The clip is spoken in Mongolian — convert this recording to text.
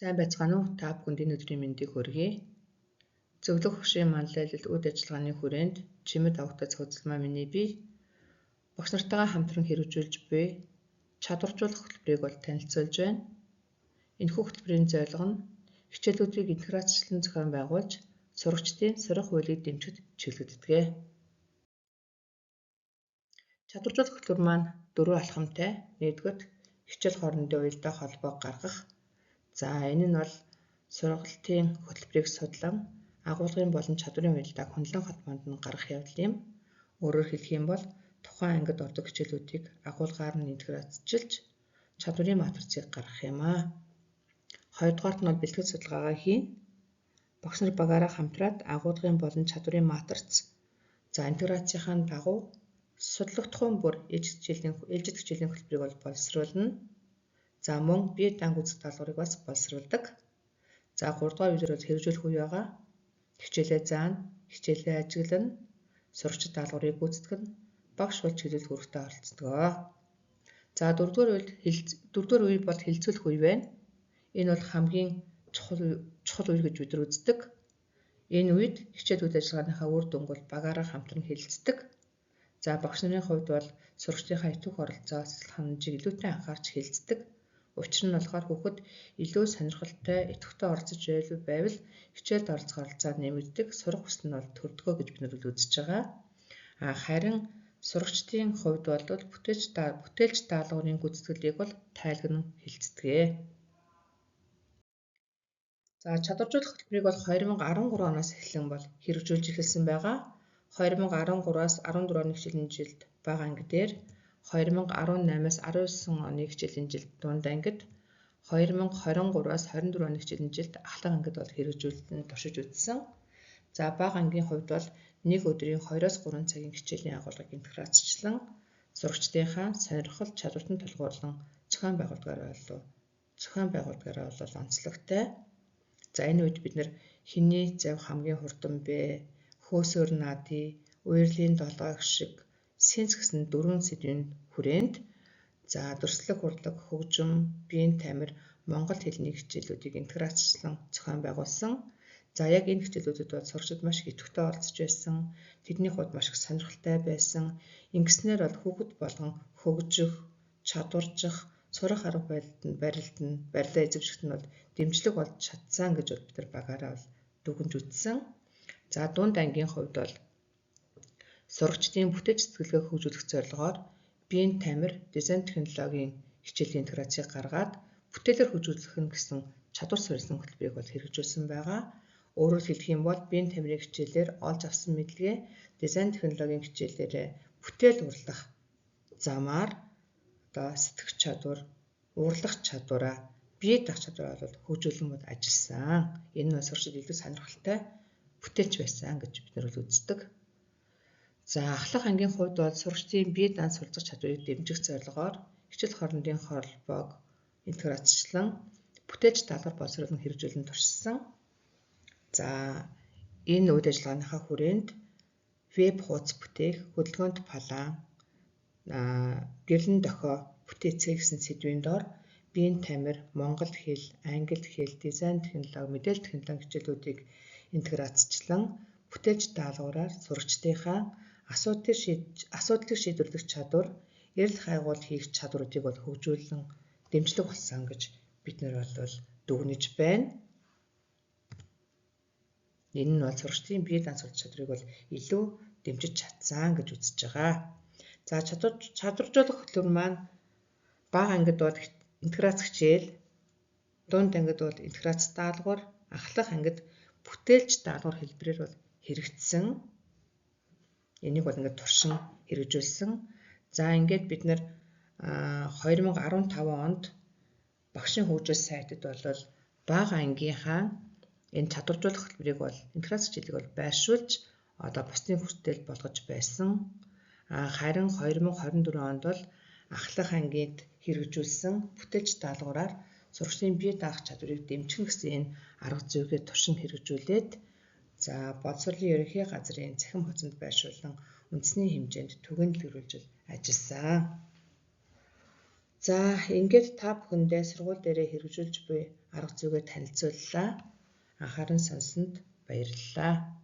Сайн байцгаана уу? Та бүхэнд энэ өдрийн мэндийг хүргэе. Зөвлөх багшийн манлайлал үйл ажиллагааны хүрээнд чимэд авагтай зохицолмаа миний бие багш нартайгаа хамтран хэрэгжүүлж буй чадваржуулах хөтөлбөрийг бол танилцуулж байна. Энэхүү хөтөлбөрийн зорилго нь хичээлүүдийг интеграцчлан зохион байгуулж сурагчдын сурах хуулийг дэмжихэд чиглэгддэг. Чадваржуулах хөтөлбөр маань дөрвөн алхамтай. Нэгдүгээрт хичээл хоорондын уялдаа холбоог гаргах. За энэ нь бол сургалтын хөтөлбөрийг судлан агуулгын болон чадварын уялдааг хөндлөн холбоонд нь гаргах явдал юм. Өөрөөр хэлэх юм бол тухайн ангид ордог хичээлүүдийг агуулгаар нь интеграцчилж чадварын матрицыг гаргах юм аа. Хоёрдугаарт нь бол бэлтгэл судалгаагаа хийн. Багш нар багаараа хамтраад агуулгын болон чадварын матриц, за интеграцийнхаа дагуу судлагдахуун бүр ээлжит хичээлийн хөтөлбөрийг бол боловсруулна. За мөн бие даан гүйцэтгэх даалгаврыг бас боловсруулдаг. За 3 дугаар үеэр бол хэрэгжүүлэх үе байгаа. Хичээлээ заана, хичээлээ ажиглана, сурагчид даалгаврыг гүйцэтгэнэ, багш бол чиглэл үүрэгтээ оролцдог. За дөрөвдүгээр үе бол хэлэлцүүлэх үе байна. Энэ бол хамгийн чухал үе гэж бид нар үздэг. Энэ үед хичээл үйл ажиллагааныхаа үр дүнг бол багаараа хамтран хэлэлцдэг. За багш нарын хувьд бол сурагчдынхаа идэвх оролцоо, сэтгэл ханамжийг илүүтэй анхаарч хэлэлцдэг. Учир нь болохоор хүүхэд илүү сонирхолтой, идэвхтэй оролцож байвал хичээлд оролцох оролцоо нэмэгддэг, сурах хүсэл нь бол төрдгөө гэж бид нар үзэж байгаа. Харин сурагчдын хувьд бол бүтээлч даалгаврын гүйцэтгэлийг бол тайлгнан хэлцдэг. За чадваржуулах хөтөлбөрийг бол 2013 оноос эхлэн бол хэрэгжүүлж эхэлсэн байгаа. 2013-аас 14 оны хичээлийн жилд бага анги дээр, 2018-аас 19 оны хичээлийн жилд дунд ангид, 2023-аас 24 оны хичээлийн жилд ахлах ангид бол хэрэгжүүлэн туршиж үзсэн. За бага ангийн хувьд бол нэг өдрийн 2-3 цагийн хичээлийн агуулгыг интеграцчлан сурагчдынхаа сонирхол чадварт нь тулгуурлан зохион байгуулдгаараа бол онцлогтой. За энэ үед бид нэр хэний зав хамгийн хурдан бэ, хөөсөөр наадъя, уярлын долоо шиг сенс гэсэн дөрвөн сэдвийн хүрээнд за дүрслэх урлаг, хөгжим, биеийн тамир, монгол хэлний хичээлүүдийг интеграцчлан зохион байгуулсан. За яг энэ хичээлүүдэд бол сурагчид маш их идэвхтэй оролцож байсан. Тэдний хувьд маш их сонирхолтой байсан. Ингэснээр бол хүүхэд болгон хөгжих, чадваржих, сурах арга барилд нь барилаа эзэмшихэд нь бол дэмжлэг болж чадсан гэж бид нар багаараа бол дүгнж үзсэн. За дунд ангийн хувьд бол сурагчдын бүтээч сэтгэлгээг хөгжүүлэх зорилгоор биеийн тамир, дизайн технологийн хичээлийн интеграцийг гаргаад бүтээлээр хөгжүүлэх нь гэсэн чадвар суурилсан хөтөлбөрийг бол хэрэгжүүлсэн байгаа. Өөрөөр хэлэх юм бол биеийн тамирын хичээлээр олж авсан мэдлэгээ дизайн технологийн хичээлээр бүтээл урлах замаар одоо сэтгэх чадвар, урлах чадвараа, бие даах чадвараа бол хөгжүүлэн бол ажилласан. Энэ нь сурагчид илүү сонирхолтой бүтээлч байсан гэж бид нар бол үздэг. За ахлах ангийн хувьд бол сурагчдын бие даан суралцах чадварыг дэмжих зорилгоор хичээл хоорондын холбоог интеграцчлан бүтээлч даалгавар боловсруулан хэрэгжүүлэн туршсан. За энэ үйл ажиллагааныхаа хүрээнд веб хуудас бүтээх, хөдөлгөөнт палан, гэрлэн дохио бүтээцээ гэсэн сэдвийн дор биеийн тамир, монгол хэл, англи хэл, дизайн технологи, мэдээлэл технологи хичээлүүдийг интеграцчлан бүтээлч даалгавраар сурагчдынхаа асуудлыг шийдвэрлэх чадвар, эрэл хайгуул хийх чадваруудыг бол хөгжүүлэн дэмжлэг болсон гэж бид нар бол дүгнэж байна. Энэ нь бол сурагчдын бие даан суралцах чадварыг бол илүү дэмжиж чадсан гэж үзэж байгаа. За чадваржуулах хөтөлбөр маань бага ангид бол интеграц хичээл, дунд ангид бол интеграц даалгавар, ахлах ангид бүтээлч даалгавар хэлбэрээр бол хэрэгжсэн. Энийг бол ингээд туршин хэрэгжүүлсэн. За ингээд бид нар 2015 онд багшийн хөгжил сайтад бол бага ангийнхаа энэ чадваржуулах хөтөлбөрийг бол интеграц хичээлийг бол байршуулж одоо бусдын хүртэл болгож байсан. Харин 2024 онд бол ахлах ангид хэрэгжүүлсэн бүтээлч даалгавраар сурагчдын бие даах чадварыг дэмжих гэсэн энэ арга зүйгээ туршин хэрэгжүүлээд за боловсролын ерөнхий газрын цахим хуудсанд байршуулсан үндэсний хэмжээнд түгээн дэлгэрүүлж ажилласан. За, ингээд та бүхэндээ сургууль дээрээ хэрэгжүүлж буй арга зүйгээ танилцууллаа. Анхааран сонссонд баярлалаа.